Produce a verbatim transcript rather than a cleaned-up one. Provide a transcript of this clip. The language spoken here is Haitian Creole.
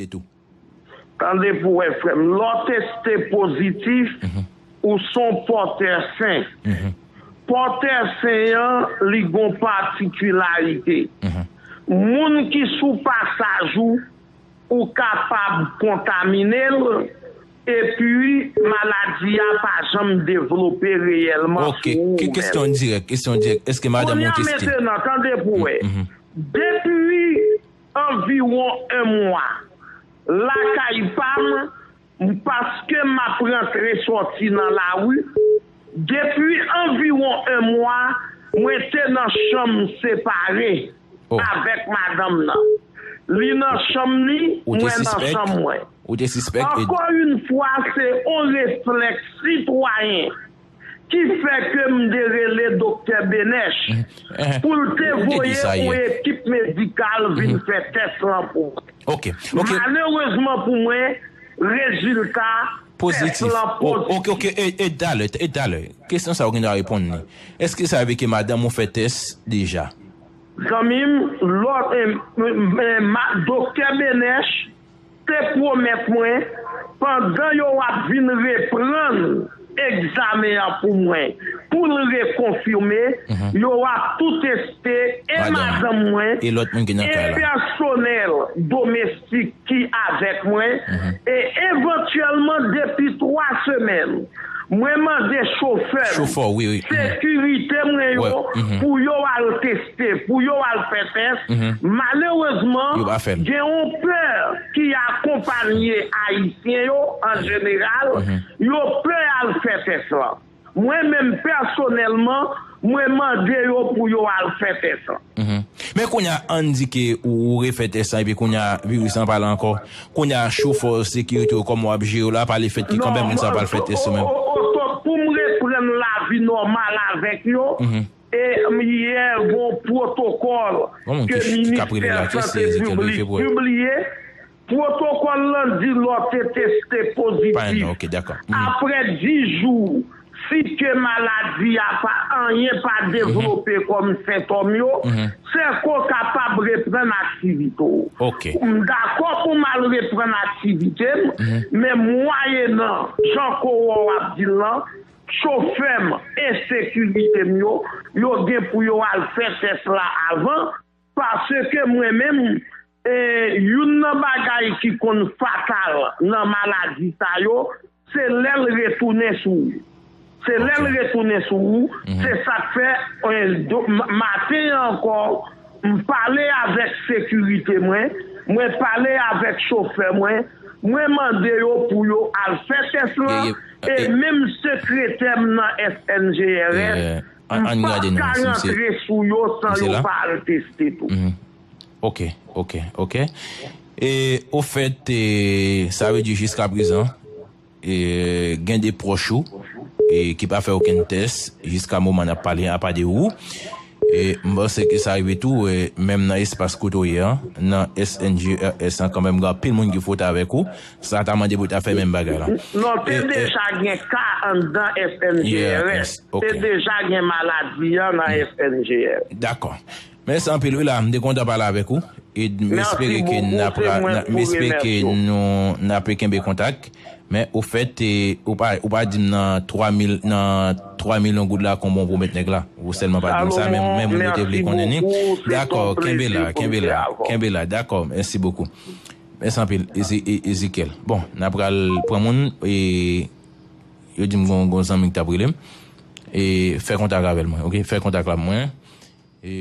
E tou. Tande pou wè, frè m, lè w teste pozitif, ou se yon pòtè sen. Pòtè sen an, li gon patikilarite. Moun ki sou pasaj ou, ou kapab kontamine l, epi maladi a pa janm devlope reyèlman. Ok, sou ou menm. Kesyon dirèk, kesyon dirèk. Èske madanm ou teste? Kounye a, mentenan, tande pou wè. Depi anviwon en mwa, lakay pa m, paske m ap rantre sòti nan lari, depi anviwon en mwa, mwen te nan chanm separe avèk madanm nan. Li nan chanm li, mwen nan chanm mwen. Ou te sispèk? Ankò yon fwa, se yon reflèks sitwayen ki fè ke m te rele Doktè Benèch pou l te voye yon ekip medikal vin fè tès lan pou mwen. Ok, ok. Malerezman pou mwen, rezilta tès lan pozitif. Ok, ok, e, e talè, e talè. Kesyon sa ou gen dwa reponn li. Èske sa vle ke madanm ou fè tès deja? Zanmi m, lòt, e, e, e, ma, Doktè Benèch te pwomèt mwen, pandan yo ap vin reprann egzamen an pou mwen, pou l rekonfime, yo ap tou teste e madanm mwen, e pèsonèl domestik ki avèk mwen, e evantyèlman depi twa semèn, mwen mande chofè m, sekirite mwen yo, pou yo al teste, pou yo al fè tès. Malerezman, gen yon pè ki akonpanye Ayisyen yo, an jeneral, yo pè al fè tès lan. Mwen menm, pèsonèlman, mwen mande yo pou yo al fè tès lan. Men kounye a, ann di ke ou, ou refè tès lan, epi kounye a, viris lan pa la ankò. Kounye a, chofè, sekirite yo, kòman w ap jere yo la, pa lefèt ke kanmenm moun sa pral fè tès yo menm? O, o, o, o, pou m reprann lavi nòmal avèk yo, e, m, yè, gon pwotokòl ke Ministè Sante Piblik pibliye. Pwotokòl lan di lè w te teste pozitif, apre dis jou, si ke maladi a pa, anyen pa devlope kòm sentòm yo, sèke w kapab reprann aktivite w. M dakò pou m al reprann aktivite m, men mwayenan jan ke w ap di l lan, chofè m e sekirite m yo, yo gen pou yo al fè tès la avan, paske mwen menm, e, youn nan bagay ki konn fatal nan maladi sa yo, se lè l retounen sou ou. Se lè l retounen sou ou, se sa k fè, e, do, m, maten an ankò, m pale avèk sekirite mwen, mwen pale avèk chofè mwen, mwen mande yo pou yo al fè tès lan, e menm sekretè m nan S N G R S, m p ap ka rantre sou yo san yo pa al teste tou. Ok, ok, ok. E, ofèt, e, sa vle di jiskaprezan, e, gen de pwòch ou, e, ki pa fè okenn tès jiska moman n ap pale, apa de ou. E, m panse ke sa rive tou, e, menm nan espas kote w ye an, nan S N G R S an, kanmenm, gen anpil moun ki fwote avèk ou. Sa ta mande pou ta fè menm bagay la. Non, te deja gen ka anndan S N G R S. Te deja gen maladi an nan S N G R S. Dakò. Mèsi anpil, wi, la, m te kontan pale avèk ou. E m espere ke n ap, n ap, m espere ke nou, n ap kenbe kontak. Men, ofèt, e, ou pa, ou pa di m nan twa mil, nan twa milyon goud la, konbyen w pwomèt nèg la. Ou sèlman pa di m sa, men, men moun yo te vle konnen ni. Dakò, kenbe la, kenbe la, kenbe la. Dakò, mèsi bokou. Mèsi anpil, Ezi-, E-, Ezekiel. Bon, n ap pral pran moun, e, yo di m gon, gon zanmi ki t ap rele m. E, fè kontak avè l mwen, ok? Fè kontak la mwen. E,